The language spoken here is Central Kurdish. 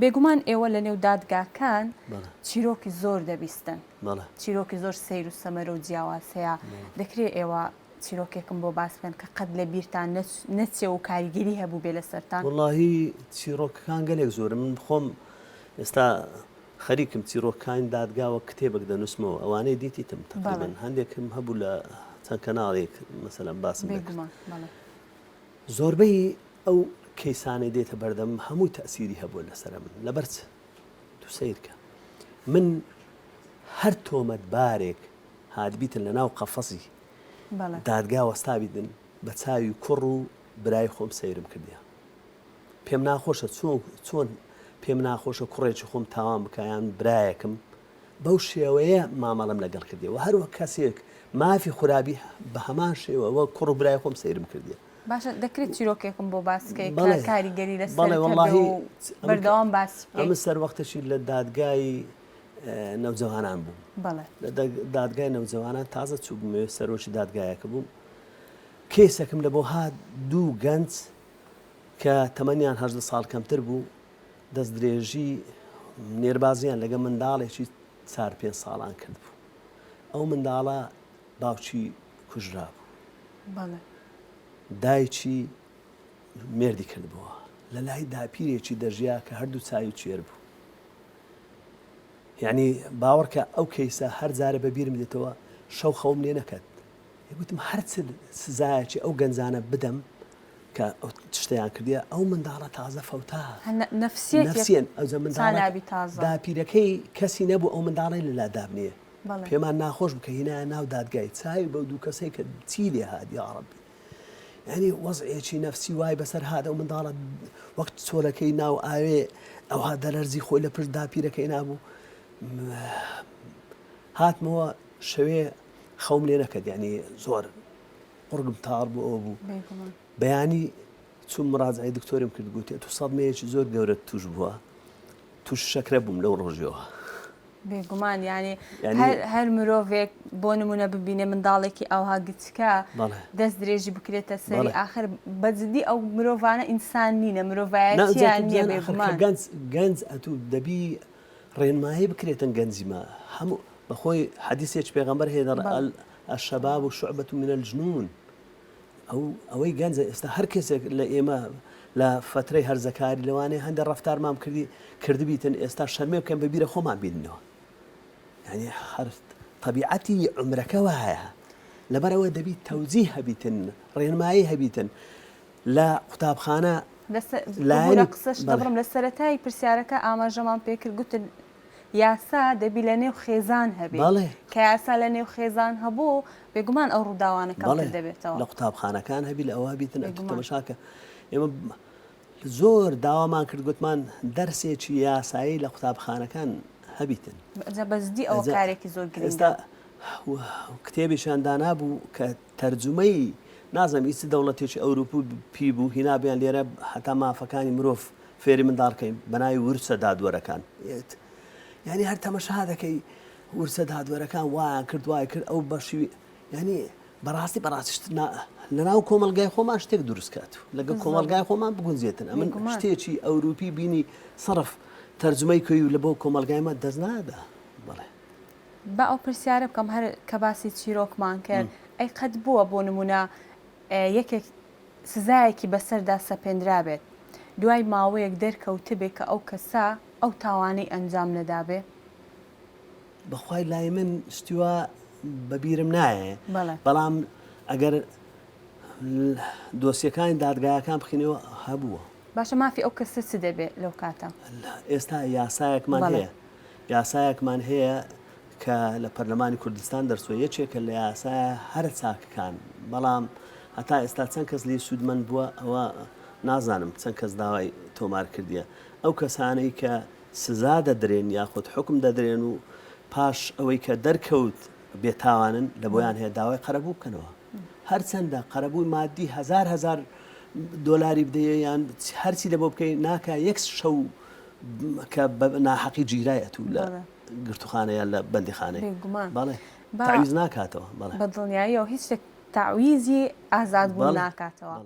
بێگومان ئێوە لە نێو دادگاکان چیرۆکی زۆر دەبیستن، چیرۆکی زۆر سەیر و سەمەرە و جیاواز هەیە، دەکرێ ئێوە چیرۆکێکم بۆ باس بکەن کە قەت لە بیرتان نەچێ و کاریگەری هەبووبێ لەسەرتان؟ وەڵاهی چیڕۆکەکان گەلێک زۆرن، من خۆم ئێستا خەریکم چیڕۆکەکانی دادگا وەک کتێبێک دەنووسمەوە، ئەوانەی دیتیتم تەقریبەن هەندێکم هەبوو لە چەند کەناڵێک مەسەلەن باسم دەکرد. زۆربەی ئەو کەیسانەی دێتە بەردەمم هەمووی تەئسیری هەبووە لەسەر من، لەبەر چ؟ تو سەیرکە من هەر تۆمەتبارێک هاتبیتن لەناو قەفەزی دادگا وەستابیتن بە چاوی کوڕ و برای خۆم سەیرم کردیە پێم ناخۆشە چۆن چۆن پێم ناخۆشە کوڕێکی خۆم تاوان بکە یان برایەکم بەو شێوەیە مامەڵەم لەگەڵ کردیە و هەروەک کەسێک مافی خورابی بە هەمان شێوە وەک کوڕ و برای خۆم سەیرم کردیە. باشە دەکرێت چیرۆکێکم بۆ باس بکەی کە کاریگەری لەسەرت هەبێ و بەردەوام باسی بکەی؟ ئەمن سەروەختێکی لە دادگای نەوجەوانان بووم. لە دادگای نەوجەوانان تازە چووبوومەوێ سەرۆکی دادگایەکە بووم. کەیسەکم لە بۆ هات دوو گەنج کە تەمەنیان 18 ساڵ کەمتر بوو دەستدرێژی نێربازیان لەگە منداڵێکی چار پێ ساڵان کرد بوو. ئەو منداڵە باوکی کوژرابوو. دایکی مێردی کردبووە. لە لای داپیرێکی دەژیا کە هەردوو چاوی کوێر بوو. یعنی باوەڕکە ئەو کەیسە هەر جارە بە بیرم دێتەوە شەو خەوم لێ نەکەت. گوتم هەر چ سزایەکی ئەو گەنجانە بدەم کە ئەو شتیان کردیە ئەو منداڵە تازە فەوتا نەفسیەن ئەوجا منداڵە داپیرەکەی کەسی نەبوو ئەو منداڵەی لەلا دابنێ پێمان ناخۆش بوو کە هینایە ناو دادگای چاوی بەو دوو کەسەی کە چی لێ هات یاڕەبی یعنی وەزعێکی نەفسی وای بەسەر هات ئەو منداڵە وەک چۆلەکەی ناو ئاوێ ئەوها دەلەرزی خۆی لە پشت داپیرەکەی نابوو هاتمەوە شەوێ خەوم لێ نەکرد یعنی زۆر قوڕگم تاڕ بوو ئەوە بوو بەیانی چوم مراجعەی دکتۆرم کرد گوتی تو سەدمەیەکی زۆر گەورەت توش بووە توش شەکرە بووم لەو ڕۆژەوە بێگومان یانی هەر مرۆڤێک بۆ نمونە ببینێ منداڵێکی ئاوها گچکە دەست درێژی بکرێتە سەری ئاخر بەجددی ئەو مرۆڤانە ئینسان نینە مرۆڤایەتیان نییە بێگومان گەنج گەنج ئەتوو دەبی ڕێنمایی بکرێتن گەنجی ما هەموو بەخۆی حەدیسێک پێغەمبەر هەیە دەڵێ الشباب شعبة من الجنون ئەو ئەوەی گەنجە ئێستا هەر کەسێک لە ئێمە لە فەترەی هەرزەکاری لەوانەیە هەندێک ڕەفتارمان کردی کردبیتن ئێستا شەرمێ بکەن بە بیرە خۆمان بیننەوە یعنی هەر طبیعەتی عمرەکە وایە لەبەرەوە دەبی تەوجی هەبیتن ڕێنمایی هەبیتن لە قوتابخانە لایەنی قسەش دەبڕم لە سەرەتای پرسیارەکە ئاماژەمان پێکرد گوتن یاسا دەبی لە نێو خێزان هەبێ بەڵێ. کە یاسا لە نێو خێزان هەبوو بێگومان ئەو ڕووداوانە کەمتر بەڵێ دەبێتەوە. لە قوتابخانەکان هەبی لە ئەوە هەبیتن ئەتوو بێگومان. تەمەشاکە ئێمە زۆر داوامان کرد گوتمان دەرسێکی یاسایی لە قوتابخانەکان هەبیتن. جا بە جدی ئەوە جا کارێکی زۆر گرنگە. ئێستا کتێبێکیان دانابوو کە تەرجومەی نازانم ئی چ دەوڵەتێکی ئەوروپی بوو هینابیان لێرە هەتا مافەکانی مرۆڤ فێری منداڵ کەین بەناوی ورچە دادوەرەکان یعنی هەر تەمەشا دەکەی ورچە دادوەرەکان وایان کرد وای کرد ئەو بەشی یعنی بەڕاستی بەڕاستی لەناو کۆمەلگای خۆمان شتێک دروست کات لەگە کۆمەلگای خۆمان بگونجێتن ئەمن شتێکی ئەوروپی بینی سەرف تەرجمەی کوی و لە بۆ کۆمەلگایمە دەست نادا بەڵێ با ئەو پرسیارە بکەم هەر کە باسی چیرۆکمان کرد ئەی قەت بووە بۆ نمونە یەکێک سزایەکی بەسەردا سەپێنرابێت، دوای ماوەیەک دەرکەوتبێ کە ئەو کەسە ئەو تاوانەی ئەنجام نەدابێ؟ بەخوای لای من شتی وا بە بیرم نایێ بەڵام ئەگەر دۆسیەکانی دادگایەکان بخینەوە هەبووە. باشە مافی ئەو کەسە چ دەبێ لەو کاتە؟ ئێستا یاسایەکمان هەیە یاسایەکمان هەیە کە لە پەرلەمانی کوردستان دەرچووە یەکێکە لە یاسایە هەرە چاکەکان، بەڵام هەتا ئێستا چەند کەس لێی سوودمەند بووە ئەوە نازانم چەند کەس داوای تۆمار کردیە. ئەو کەسانەی کە سزا دەدرێن یاخود حوکم دەدرێن و پاش ئەوەی کە دەرکەوت بێتاوانن لە بۆیان هەیە داوای قەرەبوو بکەنەوە. هەرچەندە قەرەبووی مادی هەزار هەزار دۆلاری بدەیە یان هەرچی لە بۆ بکەی ناکا یەک شەو کە بە ناحەقی گیرای ئەتوو لە گرتوخانە یان لە بەندیخانەی بێگومان بەڵێ تەعویز ناکاتەوە بەڵێ بە دڵنیاییەوە هیچ شتێک تەعویزی ئازادبوون ناکاتەوە.